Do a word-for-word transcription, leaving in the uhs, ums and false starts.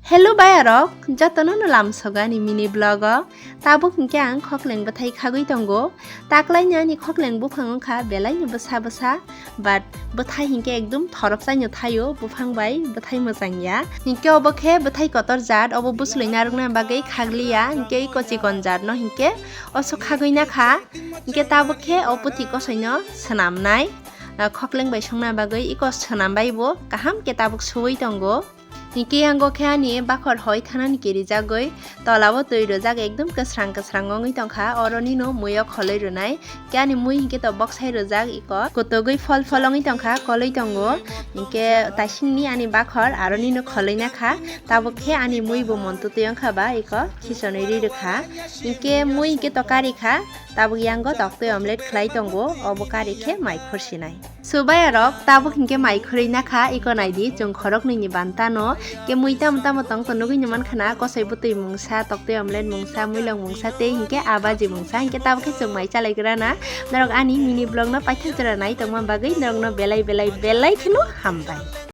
Hello bayarok, jotono no lamsogo ani mini vlog o. Tabuk hinkhe ang khokleng bwthai khagwi tongo. Taklaini ani khokleng buphang wngkha belaino bwsa bwsa, but bwthai hinkhe ekdom thoropsaino thaio, buphang bai bwthai mwchang ya. Hinkhe obo khe bwthai kotor jat, obo bwchlwi narwkna bagwi khagliya, hinkhe iko chikon jat no hinkhe oso khagwi nakha. Hinkhe tabuk khe o puthi kosoino swnamnai, ah, khokleng bai songna bagwi iko swnam bai bo kaham khe tabuk suwi tongo. Hinkhe yango khe ani bakhor hoi thanani kirijagwi tolao twi rwjak ekdom kwsrang kwsrang wngwi tongkha, oro nino muio kholwi rwnai. Khe ani mui hinkhe to boksai rwjak iko kutugwi phol phol wngwi tongkha, kolwi tongo. Hinkhe taisingni ani bakhor aro nino kholwi nakha, tabuk khe ani mui bo montutwi wngkha ba iko khisonwi ri rwkha. Hinkhe mui hinkhe to kari kha, tabuk yango toktwi omelette khlai tongo, obo kari khe mai khursinai. So bayarok, tabuk hinkhe mai khurwi nakha, iko naidi, chwng khoroknwini bantano, khe mui tamo tamo tong to nugwi no mankha na, kosoi bwtwi mungsa, toktwi omelette mungsa, muilong mungsa, tei hinkhe abaji mungsa, hinkhe tabuk khe chwng mai chalaigrana. Norok ani mini vlog no paithak jora nai tongma bagwi norokno belai belai belai kheno hambai.